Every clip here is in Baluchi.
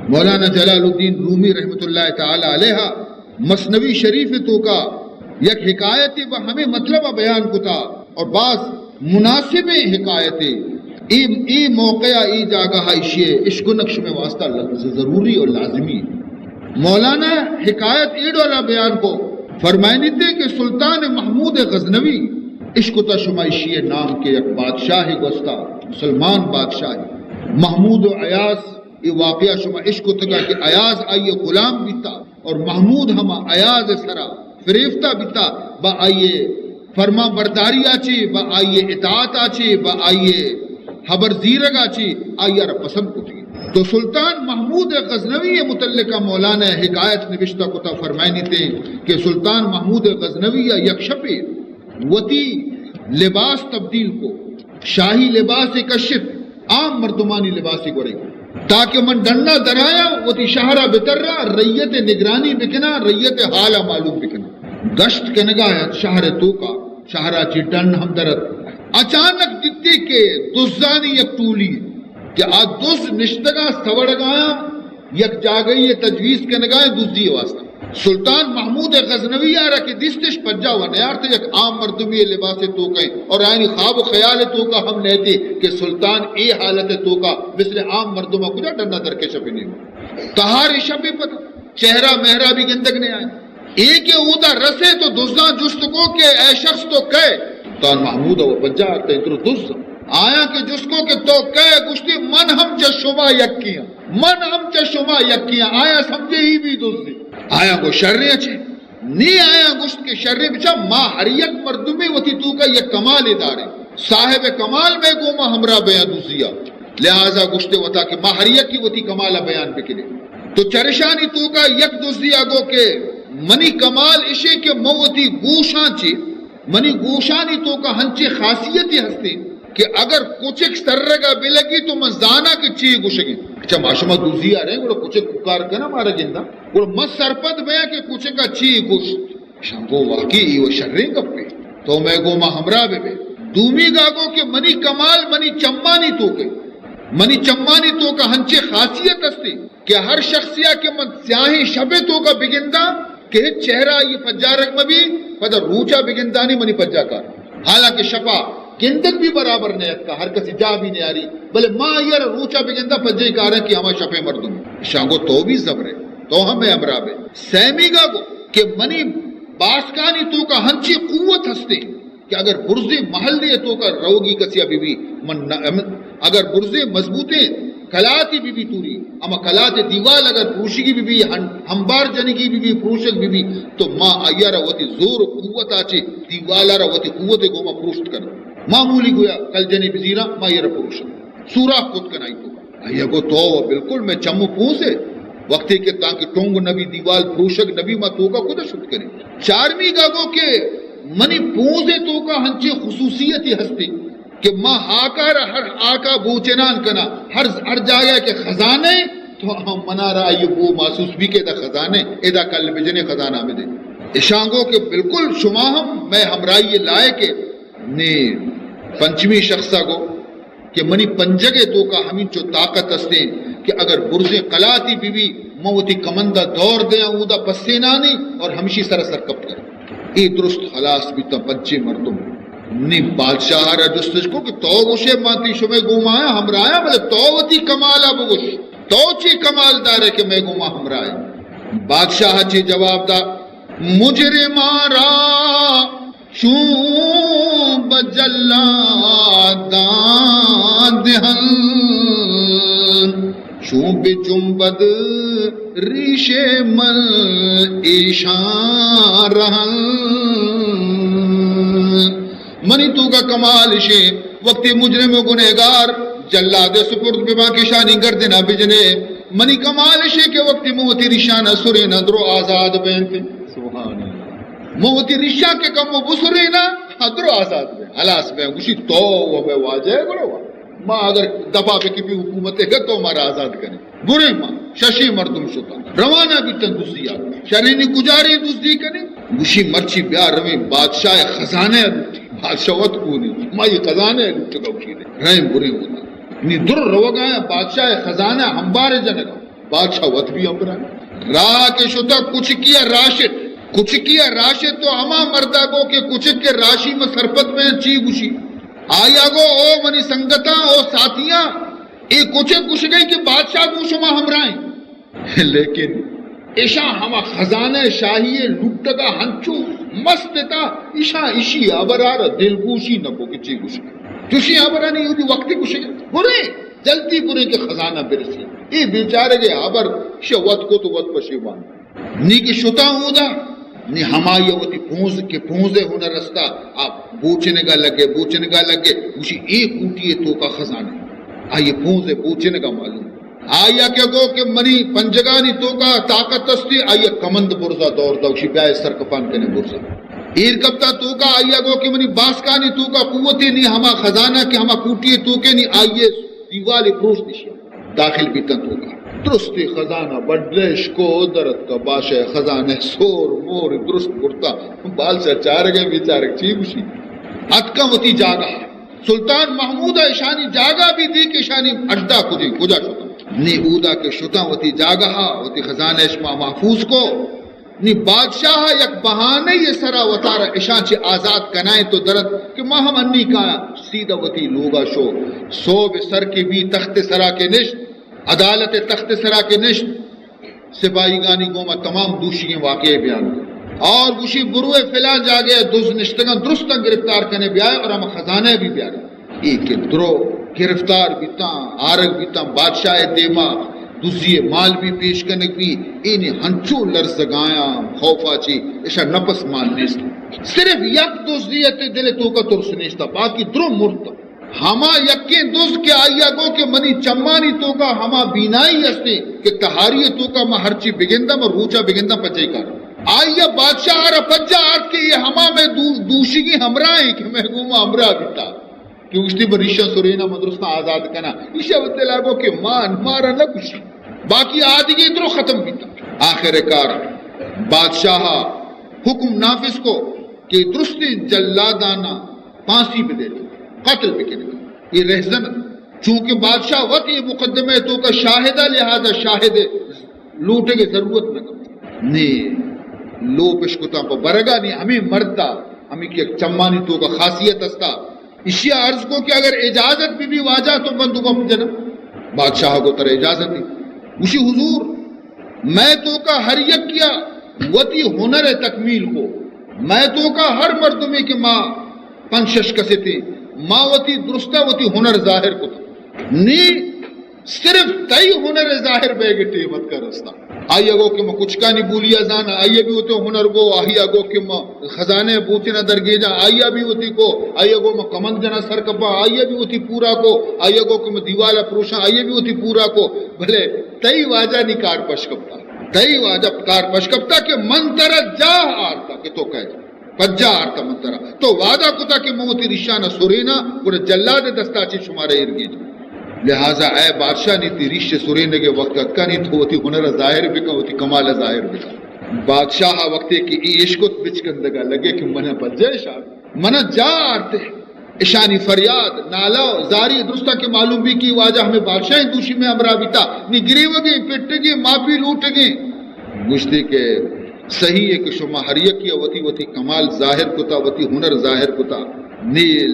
مولانا جلال الدین رومی رحمت اللہ تعالی علیہ مثنوی شریف توکا یک حکایتے بہ ہمے مطلب بیان کتا اور باز مناسبیں حکایتے۔ اے، اے موقع ء اے جاگہ ء ایشی ء اشکنگ شمئے واسطہ ل-، ضروری اور لازمی۔ مولانا حکایت اے ڈولا بیان کو، فرمائنیتے کہ سلطان محمود غزنوی اشکتا، شما ایشی ء نام کہ یک بادشاہ گوستا، مسلمان بادشاہ محمود و ایاز، اے واقعہ شما اشکتگا کہ ایاز آئی ء غلام بیتا اور محمود ہما ایاز ء سرا فریفتہ بیتا، با آئی ء فرمان برداری ء چے، با آئی ء اطاعت ء چے، با آئی ء ہبر زیرگ ء چے آئی ء را پسند کتگی۔ تو سلطان محمود غزنوی ء متعلق مولانا ء حکایت نبشتہ کتا، فرمائنیتے کہ سلطان محمود غزنوی ء یک شپے وتی لباس تبدیل کو، شاہی لباسے کشت، عام مردمانی لباسے گورے کو، تاکہ من ڈنا درایاں، وتی شہرا بتراں، رعیت نگرانی بکناں، رعیت حالا معلوم بکناں۔ گشت کنگا ات شہر توکا، شہرا چی ڈن ہم درت۔ اچانک دیتے کہ دزانی یک ٹولی کہ آ دز نشتگاں سوڑگایاں، یک جاگہی ء تجویز کنگا ء دزی ء واسطہ۔ سلطان محمود غزنوی ء را کہ دیستش، پجا و نیارت، یک عام مردمی ء لباس ء توکا اور آیانی خواب و خیال ء توکا ہم نیتے کہ سلطان اے حالت ء توکا مثل عام مردم ء کجا ڈنا درکش بنی۔ تہاریں شپے پد چہرہ مہرہ بھی گندگ نے آئے۔ اے کہ اودا رسے تو دزاں جست کو کہ اے شخص تو کئے؟ سلطان محمود ء پجا آرتے، ترو دز۔ آیاں کہ جست کو کہ تو کئے؟ گوشتی، من ہم چہ شما یکی آں۔ من ہم چہ شما یکی آں۔ آیاں سمجھے ای بھی دزی۔ آیاں گو شریں چے؟ نی آیاں گوشت کہ شریں، بچا ما ہر یک مردمے وتی توکا یک کمالے داریں۔ صاحب کمال مئے گوما ہمراہ بیاں دزیا۔ لہذا گوشتے وتا کہ ما ہر یکی وتی کمالا بیان بکنیں۔ تو چرشانی توکا یک دزیا گو کہ منی کمال اشے کہ من وتی گوشاں چے، منی گوشانی توکا ہنچیں خاصیتے ہستیں کہ اگر کچک سرگا بلگی تو من زاناں کہ چی گوشگیں۔ اچھا، ما شما دزی آ رہے، گڑا کچک کار کنا مارا گندا۔ گڑا من سرپد بیاں کہ کچکا چی گوشت۔ شاں گو واقعی ای و شریں گپے۔ تو مئے گوما ہمراہ بہ بے۔ دومی گا گو کہ منی کمال منی چمانی توکے۔ منی چمانی توکا ہنچیں خاصیت ہستیں کہ ہر شخصیا کہ من سیاہیں شپے توکا بگنداں کہ ہچ چہرہ آئی پجارگ مبی، پدا روچا بگندانی منی پجا کار۔ حالانکہ شپا گندگ بھی برابر نیتکا، ہر کسی جاہ بھی نیاری، بلے ما آئی را روچا بگنداں پجے کاراں کہ ہما شپے مردم۔ شاں گو تو بھی زبرے، تو ہم مئے ہمراہ بے۔ سیمی گا گو کہ منی باسکانی توکا ہنچیں قوت ہستیں کہ اگر برزیں محلے توکا روگی کسیا بی بی، من نہ، اگر برزیں مضبوطیں کلاتے بی بی توری، اما کلاتے دیوال اگر پروشگی بی بی، ہن-، ہمبار جنگی بی بی، پروشگ بی بی، تو ما آئیا را وتی زور و قوت آ چے دیوالا را وتی قوت گوما پروشت کن۔ معمولی گویا کل جنے بزیراں، ما آئیا را پروشن۔ سوراخ کت کن آئی توکا۔ آئی گو تو و بالکل مئے چم و پونز ئے۔ وقتی کہ تانکہ ٹونگ نبی، دیوال پروشگ نبی، ما توکا کجا شت کنیں؟ چارمی گا گو کہ منی پونز توکا ہنچیں خصوصیتے ہستیں کہ ما ہاکا را ہر ہاکا بوچنان کناں، ہر، ہر جاگہ کہ خزانہ ئے، تو ہم منا را آئی بو محسوس بی کہ ادا خزانہ ئے، ادا کل بجنے خزانہ بدے۔ اشاں گو کہ بالکل شما ہم مئے ہمراہی لائق ئے۔ نی پنچمی شخصا گو کہ منی پنجگ ء توکا ہمینچو طاقت استیں کہ اگر برزیں قلاتے بہ بی، من وتی کمند ء دور دیاں اودا پسینانی اور ہمشی سرا سرکپت کناں۔ اے درست خلاص بیتاں پنچیں مردم۔ نی بادشاہ ء را جستش کو کہ تو گوشے ما تئی شمئے گوما آیاں ہمراہ آں، بلے تو وتی کمال ء بگوش، تو چے کمال دارے کہ مئے گوما ہمراہ ئے؟ بادشاہ ء چے جواب دا، مجرماں را چون بہ جلاداں دہن، چون بہ جنبد ریش من ایشاں رہن۔ منی توکا کمال اشیں، وقتی مجرم و گنہگار جلاد سپرد بباں کہ اشانی گردنا بجنے، منی کمال اشیں کہ وقتی من وتی ریشانا سریناں درو آزاد بینت۔ سبحان اللہ۔ من وتی ریشاں کہ کمو بسریناں، ہاں، درو آزاد بیں، ہلاس بیں۔ گوشی، تو و مئے واجہ ئے گڑا وا۔ ما اگر دپا بکپی حکومت ء کہ تو مارا آزاد کنے۔ بریں ما، ششیں مردم شتاں۔ روانہ بیتن دزی آ۔ شرینی کجاریں دزی کنے؟ گوشی، مرچی بیا رویں بادشاہ ء خزانہ ء لوٹی۔ بادشاہ وت گونی۔ ما یہ خزانہ ء لوٹگا گوشی دے۔ رہیں بریں ہوتا۔ نی در روگا بادشاہ ء خزانہ ہمبار جنگا۔ بادشاہ وت بھی ہمراہ۔ راہ کہ شتا کچکی ء راشت، کچکی ء راشت تو ہما مردا گو کہ کچک کہ راشی من سرپد میں چی گوشی؟ آیا گو او منی سنگتاں، او ساتھیاں، اے کچک گوشگئی کہ بادشاہ گوں شما ہمراہیں۔ لیکن ایشاں ہما خزانہ شاہی ء لٹگا ہنچو مست اتاں، ایشاں ایشی ہبرا را دلگوشی نہ کو کہ چی گوشگئی۔ چوشی ہبرانی اودی وقتی گوشگئی، برے جلدی برے کہ خزانہ برسی۔ اے بیچارگے ہبر شہ وت کو تو وت پشیمان۔ نی کہ شتاں اودا، نی ہمائی وتی پونز کہ پونز ہنر استا، آ بوچنگا لگے، بوچنگا لگے، گوشی اے کوٹی توکا خزانہ۔ آئی پونز بوچنگا معلوم۔ آیا کہ گو کہ منی پنجگانی توکا طاقت استی، آیا کمند برزا دور دا، گوشی بیا سر کپان کنے برزا۔ ایر کپتا توکا، آیا گو کہ منی باسکانی توکا قوتی، نی ہما خزانہ کہ ہما کوٹی توکے نی آئیے دیوال پروش دشی۔ داخل بیتن توکا۔ درستی خزانہ بڈلش کو درت کا باشے خزانہ سور مور درست برتا۔ بادشاہ چارگے بیچارگ چی گوشی۔ اتکا وتی جاگہ۔ سلطان محمود ء اشانی جاگہ بھی دی کہ اشانی اڈا کجیں، کجا شتاں۔ نی اودا کہ شتاں وتی جاگہ ء وتی خزانہ اش ما محفوظ کو۔ نی بادشاہ ء یک بہانہ ء سرا وتارا اشاں چہ آزاد کنائیں تو درت کہ ما ہم انی کایاں۔ سیدھا وتی لوگا شو۔ صوب سر کے بھی تخت سرا کے نشت، عدالت تخت سرا کے نشت۔ سپاہیگانی گوما تمام دوشیگیں واقعے بیان کو۔ اور گوشی، بروئے فلاں جاگہ دز نشتگاں، درستاں گرفتار کنے بیائے اور ہم خزانہ بھی بیارے۔ اے کہ درو گرفتار بیتاں، آرگ بیتاں، بادشاہ دیما دزی مال بھی پیش کنگ بھی، اینی ہنچو لرزگایاں خوفا چی، اشا نفس مان نیست۔ صرف یک دزی تے دل توکا ترس نیستا، باقی درو مرتا۔ ہما یکیں دز کہ آئیا گو کہ منی چمانی توکا ہما بینائی استے کہ تہاری توکا ما ہرچی بگنداں، ما روچا بگنداں پجائی کار۔ آئیا بادشاہ آرا پجا آرت کہ یہ ہما میں دو-، دوشیگیں ہمراہ ہیں کہ میں گوما ہمراہ بیتا۔ کہ گوشتی بہ ریشاں سرینا من درستاں آزاد کناں۔ ایشا وتی دلا گو کہ مان مارا نہ کشی۔ باقی آدگے درو ختم بیتا۔ آخر کار بادشاہ حکم نافذ کو کہ درستیں جلادانا پھانسی بدے، قتل بکنے۔ یہ رہزن۔ چونکہ بادشاہ وت یہ مقدمہ توکا شاہدہ، لہذا شاہد لوٹگے ضرورت نہ کپت۔ نی لوپ اش کتاں پہ برگا، نی ہمیں مردا، ہمیں کہ یک چمانی توکا خاصیت استا۔ اشیا عرض کو کہ اگر اجازت بہ بی واجہ تو من دو گپ جناں۔ بادشاہ گو ترا اجازت ہے۔ گوشی حضور، میں توکا ہر یکیا وتی ہنر تکمیل کو۔ میں توکا ہر مردمے کہ ما پنچ شش کسے تھے، ما وتی درستا وتی ہنر ظاہر کتا۔ نی صرف تئی ہنر ظاہر بیگ ٹیم اتکا رستا۔ آئی گو کہ ما کچکانی بولیا زانا، آئی بھی وتی ہنر گو، آئی گو کہ ما خزانے بوچنا درگیجا، آئی بھی وتی کو، آئی گو ما کمند جنا سر کپا، آئی بھی وتی پورا کو، آئی گو کہ ما دیوالا پروشاں، آئی بھی وتی پورا کو۔ بھلے تئی واجہ نی کار پش کپتا، تئی واجہ کار پش کپتا کہ من ترا جاہ آرتا کہ تو کہہ۔ پجا آرتا من ترا۔ تو وعدہ کتا کہ من وتی ریشانا سرینا، گڑا جلاد دستا چہ شمارا ایر گیج۔ لہذا اے بادشاہ، نی تی ریش سرینگے وقت اتکا، نی تو وتی ہنر ظاہر بکن، وتی کمال ظاہر بکن۔ بادشاہ وقتے کہ ای اشکت بچکندگا لگے کہ منا پجا اشار، منا جا آرتے۔ اشانی فریاد، نالا، زاری درستاں کہ معلوم بی کہ واجہ ہمیں بادشاہیں دوشی میں ہمراہ بیتا، نی گریوگیں، پٹگیں، ماپی لوٹگیں۔ گوشتی کہ صحیح ہے کہ شما ہر یکی وتی وتی کمال ظاہر کتا، وتی ہنر ظاہر کتا۔ نی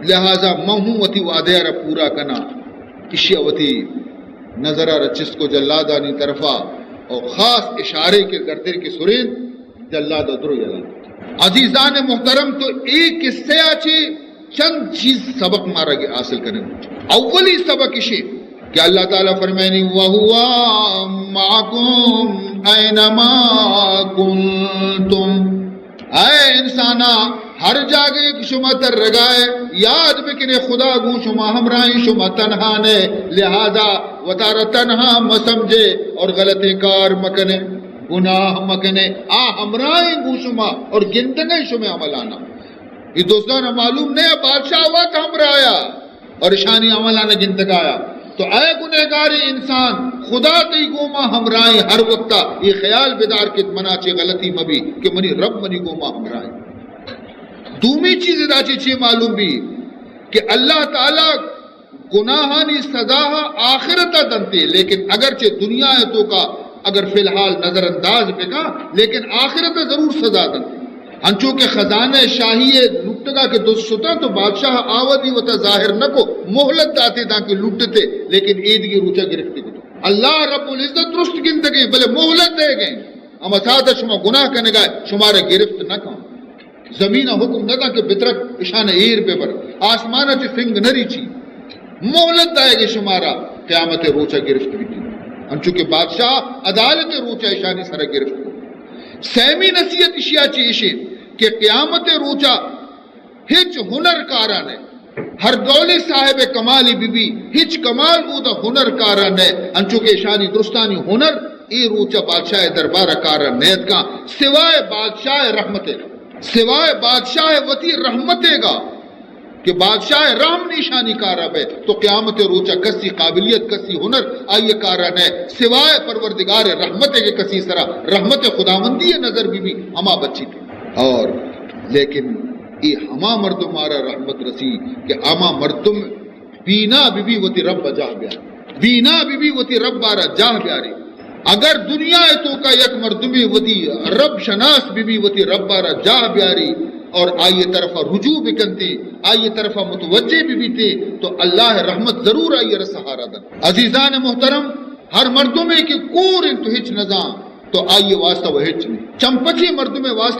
لہذا من ہوں وتی وعدہ را پورا کنا۔ اشیا وتی نظر را چست کو جلادانی طرفا اور خاص اشارے کے گردے کے سرین جلاد ء درو یلہ۔ عزیزان محترم، تو اے قصہ ء چہ چند چیز سبق مارا حاصل کنگ۔ اولی سبق اشی کہ اللہ تعالی فرمائنی، "وهو معكم أين ما كنتم۔" اے انسانا، ہر جاگے کہ شما ترگائے، یاد بکنے خدا گوں شما ہمراہیں، شما تنہا نے، لہذا وتارا تنہا مسمجھے اور غلطیں کار مکنے۔ گناہ مکنے، آ ہمراہیں گوں شما اور گندگیں شمے عملانا۔ اے دزانا معلوم نہ، بادشاہ وت ہمراہیا اور اشانی عملانا گندگایا۔ تو اے گنہگاریں انسان، خدا تئی گوما ہمراہیں، ہر وقتا اے خیال بدار کہ منا چے غلطی مبی کہ منی رب منی گوما ہمراہیں۔ دومی چیز ادا چے چے معلوم بی کہ اللہ تعالی گناہانی سزا آخرت ءَ دنتے، لیکن اگرچہ دنیا ءِ توکا اگر فی الحال نظر انداز بکا، لیکن آخرت ءَ ضرور سزا دنتے۔ انچو کہ خزانہ شاہی ءِ لٹگا کہ دز شتاں تو بادشاہ آ وھدی وتا ظاہر نہ کو، مہلت داتے داں کہ لٹتے، لیکن ایدگہ روچا گرفت کتو۔ اللہ رب العزت درست گندگیں، بلے مہلت دئیگیں۔ ہما ساعت شما گناہ کنگا، شمارا گرفت نہ کن۔ زمین ءَ حکم نہ داں کہ بترک اشان ایر بہ بر، آسمان ءَ چہ سنگ نہ ریچی۔ مہلت دائگے شمارا، قیامت ءِ روچا گرفت بیتی۔ انچو کہ بادشاہ عدالت ءِ روچا اشانی سرا گرفت کو۔ سیمی نصیحت اشیا چہ اشیں کہ قیامت ءِ روچا ہچ ہنر کارا نہ، ہر ڈولیں صاحب کمالے بہ بی، ہچ کمال اودا ہنر کارا نہ، انچو کہ اشانی درستانی ہنر اے روچا بادشاہ ءِ دربارا کارا نیتکاں، سوائے بادشاہ ءِ رحمت ءَ، سوائے بادشاہ ءِ وتی رحمت ءَ کہ بادشاہ ءِ رحم نی اشانی کارا بئے تو قیامت ءِ روچا کسی قابلیت، کسی ہنر آئی ءِ کارا نہ، سوائے پروردگار ءِ رحمت ءَ کہ کسی سرا رحمت خداوندی ءِ نظر بہ بی، ہما بچیت۔ اور لیکن اے ہما مردم آرا رحمت رسی کہ ہما مردم بینا بہ بی وتی رب ءَ جاہ بیاری، بینا بہ بی وتی رب آرا جاہ بیاری۔ اگر دنیا ءِ توکا یک مردمے وتی رب شناس بہ بی، وتی رب آرا جاہ بیاری اور آئی ءِ طرفا رجوع بکنتے، آئی ءِ طرفا متوجہ بہ بیتے، تو اللہ ءِ رحمت ضرور آئی ءَ را سہارا دنت۔ عزیزان محترم، ہر مردمے کہ کور انت تو ہچ نزان، تو آئی ءِ واسطہ و ہچ نہیں۔ چمپچے مردمے واسطہ